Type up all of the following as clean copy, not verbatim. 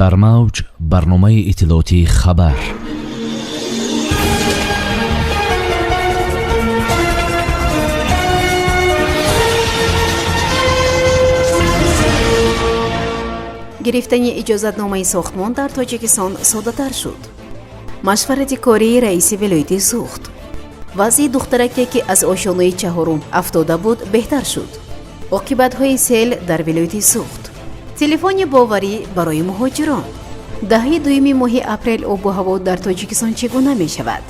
Дар мавҷ барномаи иттилоотии «Хабар». Гирифтани иҷозатномаи сохтмон дар Тоҷикистон соддатар шуд. Машварати кории раиси вилояти Суғд. Вазъи духтараке, ки аз ошёнаи чаҳорум афтода буд, беҳтар шуд. Оқибатҳои сел дар вилояти Суғд. Телефони боварӣ барои муҳоҷирон. Даҳаи дуюми моҳи апрел обу ҳаво дар Тоҷикистон чӣ гуна мешавад?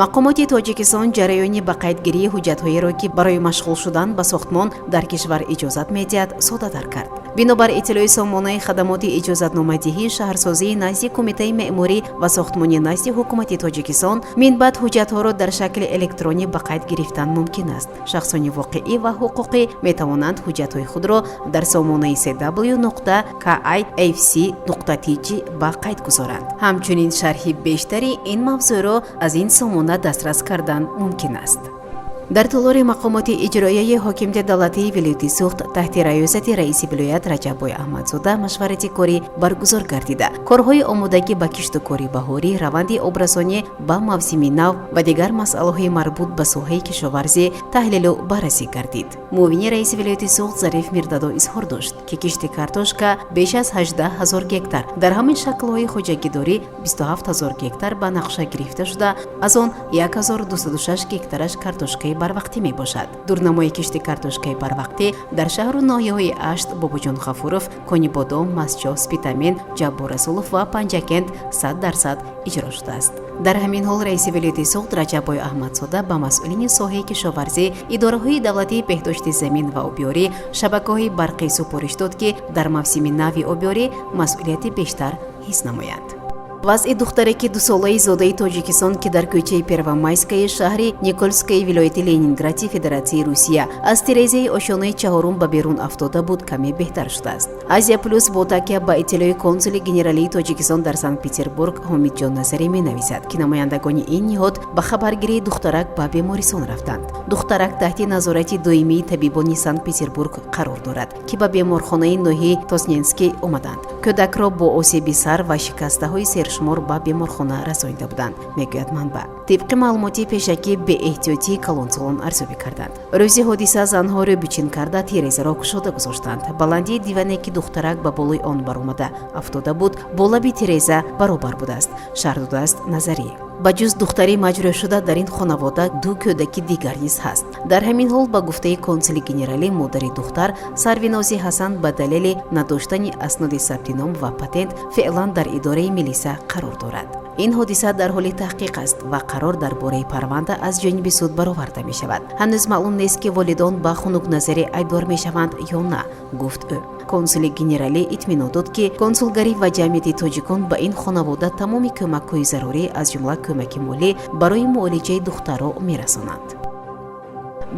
Мақомоти Тоҷикистон ҷараёни ба қайдгирии ҳуҷҷатҳоеро, ки барои машғул шудан ба сохтмон дар кишвар иҷозат медиҳад, соддатар кард. Бинобар иттилои сомонаи хадамоти иҷозатномадиҳии шаҳрсозии назди Кумитаи меъморӣ ва сохтмони назди Ҳукумати Тоҷикистон, минбаъд ҳуҷҷатҳоро дар шакли электронӣ ба қайд гирифтан мумкин аст. Шахсони воқеӣ ва ҳуқуқӣ метавонанд ҳуҷҷатҳои худро дар сомонаи cw.kifc.tj ба қайд гузоранд. Ҳамчунин шарҳи бештари ин мавзӯъро аз ин сомона дастрас кардан мумкин аст. Дар толори мақомоти иҷроияи ҳокимияти давлатии вилояти Суғд таҳти раёсати раиси вилоят Раҷаббой Аҳмадзода машварати корӣ баргузор гардида, корҳои омодагӣ ба киштукори баҳорӣ, раванди обрасонӣ ба мавсими нав ва дигар масъалаҳои марбут ба соҳаи кишоварзӣ таҳлилу баррасӣ гардид. Муовини раиси вилояти Суғд Зариф Мирдадо изҳор дошт, ки кишти картошка беш аз 18 ҳазор гектар, дар ҳамин шаклҳои хоҷагидорӣ 27 ҳазор гектар ба нақша гирифта шуда, аз он 1206 гектараш картошкаи барвақтӣ мебошад. Дурнамои кишти картошкаи барвақтӣ дар шаҳру ноҳияҳои Ашт, Бобоҷон Ғафуров, Конибодом, Мастчоҳ, Спитамен, Ҷаббор Расулов ва Панҷакент 100% иҷро шудааст. Дар ҳамин ҳол раиси вилояти Суғд Раҷаббой Аҳмадзода ба масъулини соҳаи кишоварзӣ, идораҳои давлатии беҳдошти замин ва обёрӣ, шабакаҳои барқӣ супориш дод, ки дар мавсими нави обёрӣ масъулияти бештар ҳис намоянд. Вазъи духтаре, ки дусолаи зодаи Тоҷикистон, ки дар кӯчаи Первомайскаи шаҳри Никольскаи вилояти Ленингради Федератсияи Русия аз тирезаи ошёнаи чаҳорум ба берун афтода буд, каме беҳтар шудааст. Азия Плюс бо такя ба иттилои консули генералии Тоҷикистон дар Санкт Петербург Ҳомидҷон Назарӣ менависад, ки намояндагони ин ниҳод ба хабаргирии духтарак ба бемористон рафтанд. Духтарак таҳти назорати доимии табибони Санкт Петербург қарор дорад, ки ба беморхонаи ноҳияи Тосненский омаданд. Кӯдакро бо осеби сар ва шикастаҳои сершумор ба беморхона расонида буданд, мегӯяд манбаъ. Тибқи маълумоти пешакӣ, беэҳтиётии калонсолон арзёбӣ карданд. Рӯзи ҳодиса занҳо рӯбичин карда, тирезаро кушода гузоштанд. Баландии диване, ки духтарак ба болои он баромада афтода буд, бо лаби тиреза баробар будааст, шарҳ додааст Назарӣ. Ба ҷуз духтари маҷрӯҳшуда, дар ин хонавода ду кӯдаки дигар низ ҳаст. Дар ҳамин ҳол, ба гуфтаи консули генералӣ, модари духтар Сарвинози Ҳасан ба далели надоштани асноди сабти ном ва патент феълан дар идораи милиса қарор дорад. Ин ҳодиса дар ҳоли таҳқиқ аст ва қарор дар бораи парванда аз ҷониби суд бароварда мешавад. Ҳанӯз маълум нест, ки волидон ба хунукназарӣ айбдор мешаванд ё на, гуфт ӯ. Консули генералӣ итминон дод, ки консулгарӣ ва ҷамъияти тоҷикон ба ин хонавода тамоми кӯмакҳои зарурӣ, аз ҷумла кӯмаки молӣ, барои муолиҷаи духтарро мерасонанд.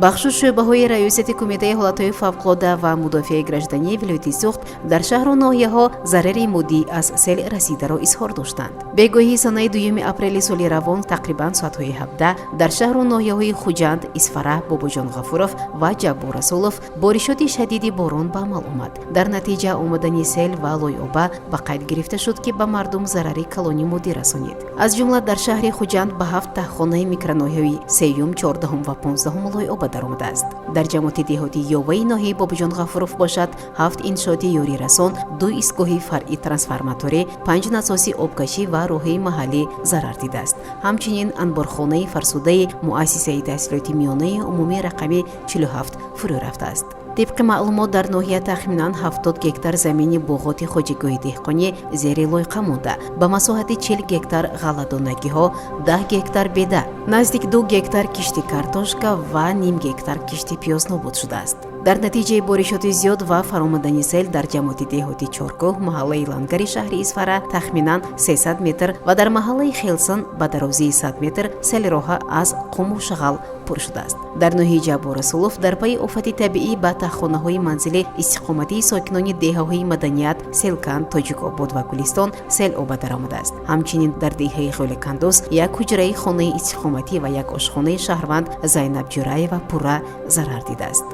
Бахшу шӯъбаҳои раёсати Кумитаи ҳолатҳои фавқулода ва мудофиаи граждании вилояти Суғд дар шаҳру ноҳияҳо зарари моддӣ аз сел расидаро изҳор доштанд. Бегоҳии санаи 2 апрели соли равон, тақрибан соатҳои 17, дар шаҳру ноҳияҳои Хуҷанд, Исфара, Бобоҷон Ғафуров ва Ҷаббор Расулов боришоти шадиди борон ба амал омад. Дар натиҷа омадани сел ва лойоба ба қайд гирифта шуд, ки ба мардум зарари калони моддӣ расонид. Аз ҷумла дар шаҳри Хуҷанд ба ҳафт таҳхонаи микроноҳияи сеюм, 14-ум ва 15-ум лойоба даромадааст. Дар ҷамоати деҳоти Ёваи ноҳияи Бобоҷон Ғафуров бошад, ҳафт иншооти ёрирасон, ду истгоҳи фаръи трансформаторӣ, панҷ насоси обкашӣ ва роҳи маҳаллӣ зарар дидааст. Ҳамчунин анборхонаи фарсудаи муассисаи таҳсилоти миёнаи умумӣ рақами 47 фурӯ рафтааст. Тибқи маълумот, дар ноҳия тахминан 70 гектар замини боғоти хоҷагиҳои деҳқонӣ зери лойқа монда, ба масоҳати 40 гектар ғалладонагиҳо, 10 гектар беда, наздик 2 гектар кишти картошка ва ним гектар кишти пиёз нобуд шудааст. Дар натиҷаи боришоти зиёд ва фаромадани сел дар ҷамоати деҳоти Чоркӯҳ, маҳаллаи Лангари шаҳри Исфара тахминан 300 метр ва дар маҳаллаи Хелсан ба дарозии 100 метр селроҳа аз қуму шағал пур шудааст. Дар ноҳияи Ҷаббор Расулов дар пайи офати табиӣ ба таҳхонаҳои манзили истиқоматии сокинони деҳаҳои Маданият, Селкан, Тоҷикобод ва Гулистон сел оба даромадааст. Ҳамчунин дар деҳаи Ғӯликандоз як ҳуҷраи хонаи истиқоматӣ ва як ошхонаи шаҳрванд Зайнаб Ҷураева пурра зарар дидааст.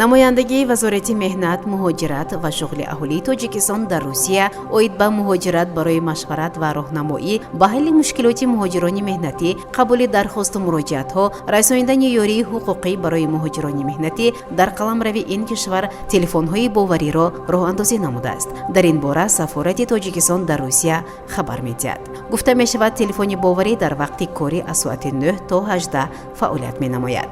Намояндагии Вазорати меҳнат, муҳоҷират ва шуғли аҳолии Тоҷикистон дар Русия оид ба муҳоҷират барои машварат ва роҳнамоӣ ба ҳалли мушкилоти муҳоҷирони меҳнатӣ, қабули дархосту муроҷиатҳо, расонидани ёрии ҳуқуқӣ барои муҳоҷирони меҳнатӣ дар қаламрави ин кишвар телефонҳои бовариро роҳандозӣ намудааст. Дар ин бора сафорати Тоҷикистон дар Русия хабар медиҳад. Гуфта мешавад, телефони боварӣ дар вақти корӣ аз соати 9 то 18 фаъолият менамояд.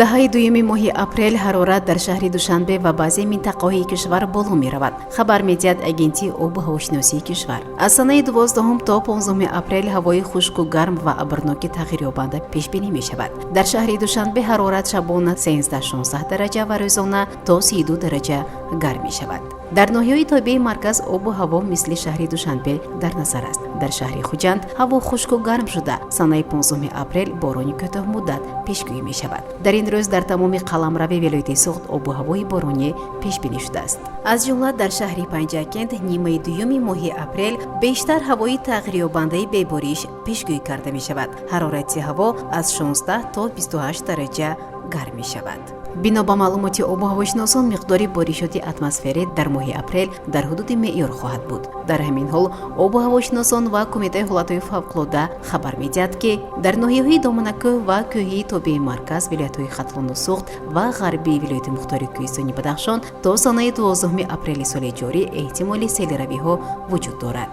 Даҳаи дуюми моҳи апрел ҳарорат дар шаҳри Душанбе ва баъзе минтақаҳои кишвар боло меравад, хабар медиҳад Агентии обу ҳавошиносии кишвар. Аз санаи 12 то 15 апрел ҳавои хушку гарм ва абрноки тағйирёбанда пешбинӣ мешавад. Дар шаҳри Душанбе ҳарорат шабона 13-16 дараҷа ва рӯзона то 32 дараҷа гарм мешавад. Дар ноҳияҳои тобеи марказ обу ҳаво мисли шаҳри Душанбе дар назар аст. Дар шаҳри Хуҷанд ҳаво хушку гарм шуда, санаи 15 апрел борони кӯтоҳмуддат пешгӯӣ мешавад. Дар ин рӯз дар тамоми қаламрави вилояти Суғд обу ҳавои боронӣ пешбинӣ шудааст. Аз ҷумла дар шаҳри Панҷакент нимаи дуюми моҳи апрел бештар ҳавои тағйирёбандаи бебориш пешгӯӣ карда мешавад. Ҳарорати ҳаво аз 16 то 28 дараҷа гарм мешавад. Бино ба маълумоти обу ҳавошиносон, миқдори боришоти атмосферӣ дар моҳи апрел дар ҳудуди меъёр хоҳад буд. Дар ҳамин ҳол обу ҳавошиносон ва Кумитаи ҳолатҳои фавқулода хабар медиҳад, ки дар ноҳияҳои доманакӯҳ ва кӯҳии тобеи марказ, вилоятҳои Хатлону Суғд ва ғарбии вилояти мухтори кӯҳистони Бадахшон то санаи 12 апрели соли ҷорӣ эҳтимоли селравиҳо вуҷуд дорад.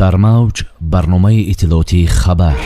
Дар мавҷ барномаи иттилоотии «Хабар».